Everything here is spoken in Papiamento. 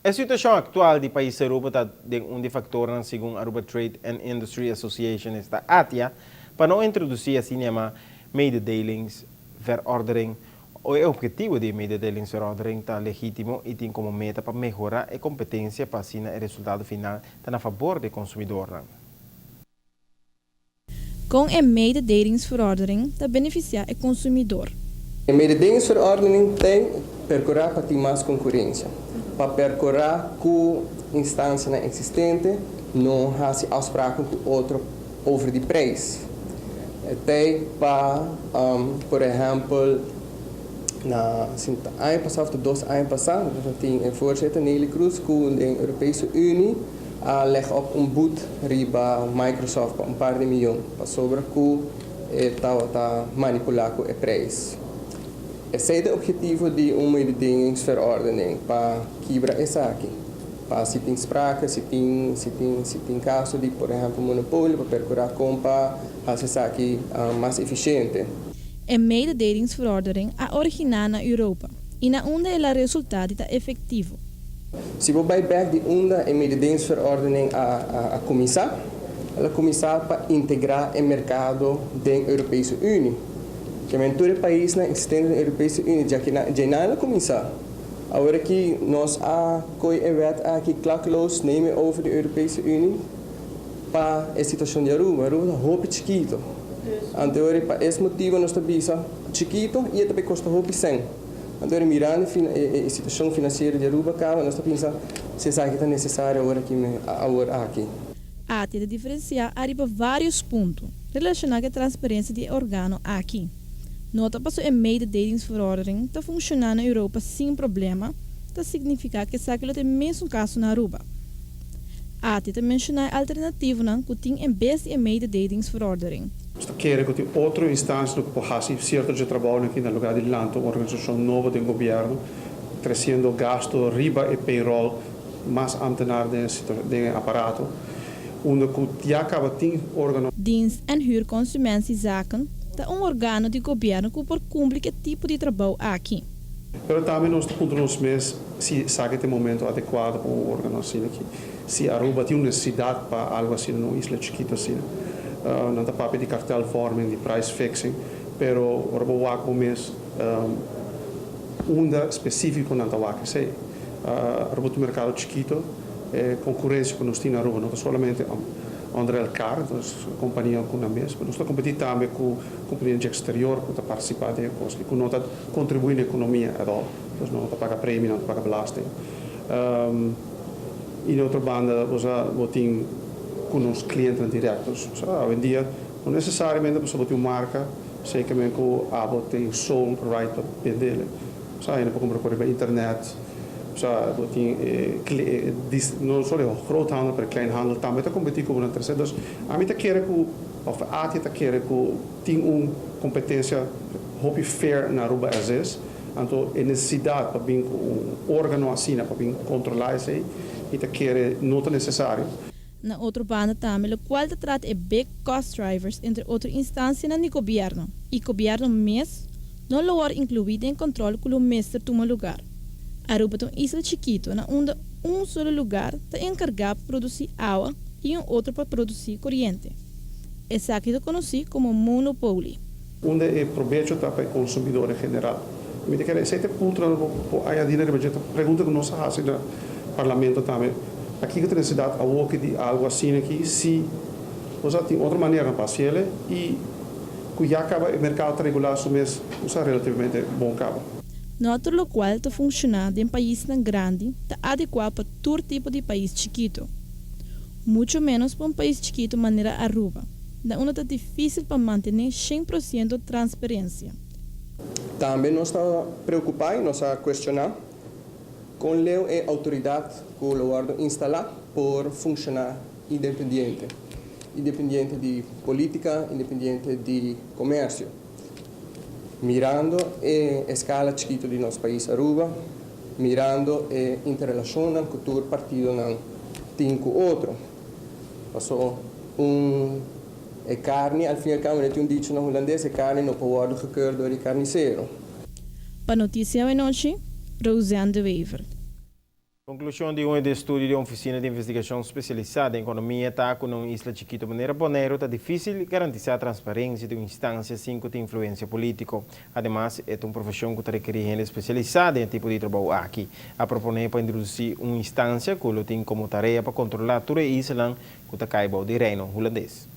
E situacion actual di pais Aruba ta den un di factornan, segun Aruba Trade and Industry Association, esta ATIA, pa no introduci asina yama mededelingsverordening. E obhetivo di mededelingsverordening ta legitimo y tin como meta pa mehora e competencia pa asina e resultado final ta na fabor di consumidor. Con e mededelingsverordening ta beneficia e consumidor? E mededelingsverordening ta percura pa tin mas concurencia, pa percura cu instancia existente no haci afspraken cu otro over di prijs. Ta pa, por ehempel, na aña pasa, of 2 aña pasa, tin e voorzitter Neelie Kroes cu e Europese Unie a leg op un boete riba Microsoft pa un par di miyon pasobra cu tabata manipula cu e prijs. Esey ta e obhetivo di un mededingingsverordening, pa kibra esaki. Pa si tin sprake, si tin caso di, por ehempel, monopolio, pa percura con pa haci esaki mas eficiente. E mededelingsverordening a origina na Europa y na unda el a resulta ta efectivo. Si bo bay back di unda e mededingingsverordening a cuminsa, el a cuminsa pa integra e mercado di Europese Unie. Kiermen tur pais existente den Europese Unie, ya cu ya nan a cuminsa. Awor cu nos a coy e wet aki klakloos nemen over di Europese Unie pa e situacion di Aruba. Aruba ta hopi chikito. Anto, pa e motibo nos ta bisa chikito y tambe costa hopi cen. Anto, mirando e situacion financiero di Aruba, caba, nos ta pensa si esaki ta necesario awor aki, awor aki. ATIA ta diferencia ariba varios punto relaciona cu e transparencia di organo aki. No ta paso e mededelingsverordening ta funciona na Europa sin problema, ta significa cu esaki ta e mesun caso na Aruba. ATIA ta menciona alternativanan cu tin en bes di e mededelingsverordening. Nos ta kere cu tin otro instancia cu por haci cierto di trabou aki na luga di lanta un organisacion nobo di gobierno, treciendo gasto riba e payroll, mas ambtenaar den aparato, unda cu ya caba tin organo. Dienst en Huurconsumentiezaken ta un organo di gobierno cu por cumpli cu e tipo di trabou aki. Pero tambe nos puntra nos mes si esaki ta e momento adecua pa un organo asina aki. Si Aruba tin un necesidad pa algo asina na un isla chikito asina. Nan ta papia di kartelvorming, di price fixing, pero ora bo wak mes unda specifico nan ta wak esey. Aruba ta un mercado chikito, concurencia cu nos tin na Aruba no ta solamente onder elkaar, dus compania cu nan mes, mas nos ta competi tambe cu compania di exterior cu ta participa den cos, cu no ta contribui na economia at all. Dus no ta paga premie, no ta paga belasting. Y di otro banda, bo tin cu nos clientenan directo. So, hoy en dia, no necesariamente bo tin un marca, zekermente cu abo tin sole right pa bende. So, bo por cumpra pa internet, so, bo tin no solo groothandel, pero kleinhandel tambe ta competi cu un tercero. Dus, ami ta kere cu, of ATIA ta kere cu tin un competencia hopi fair na Aruba as is. Anto, e necesidad pa bin cu un organo asina, pa bin controla esey, e ta kere no ta necesario. Na otro banda tambe, locual ta trata e big cost drivers entre otro instancia di gobierno. Y gobierno mes no lo inclui den control cu mester tuma luga. Aruba ta un isla chikito na unda un solo luga ta encarga pa produci awa y un otro pa produci coriente. Esaki ta conoci como monopolio. Unda e probecho ta pa e consumidor en general. Mi ta kere esey ta e punto cu añadi na budget, pregunta cu nos a haci na parlamento tambe. Aki cu necesidad awo di algo asina aki, si bo tin otro manera pa haci y cu ya caba e mercado regula su mes, ta relativamente bon caba. No tur locual ta funciona den pais grandi, ta adecua pa tur tipo di pais chikito. Mucho menos pa un pais chikito manera Aruba, na unda ta dificil pa mantene 100% transparencia. Tambe nos ta preocupa y nos a cuestiona con e autoridad cu lo wordo instala por funciona independiente. Independiente di politica, independiente di comercio. Mirando e escala chikito di nos pais Aruba, mirando e interrelacion cu tur partidonan tin cu otro. Paso un e carni, al fin y al cabo, tin un dicho na Hulandes, e carni no por worden gekeurd door de carnicero. Pa Noticia Anochi, Roseanne de Wever. Conclusion di un estudio di Oficina di Investigacion Specialisa den Economia ta cu un isla chikito manera Boneiro ta dificil garantisa transparencia di un instancia sin cu influencia politico. Ademas, e ta un profesion cu ta rekeri hende specialisa den e tipo di trabou aki. A propone pa introduci un instancia cu tin como tarea pa controla tur e isla cu ta cay bou di Reino Hulandes.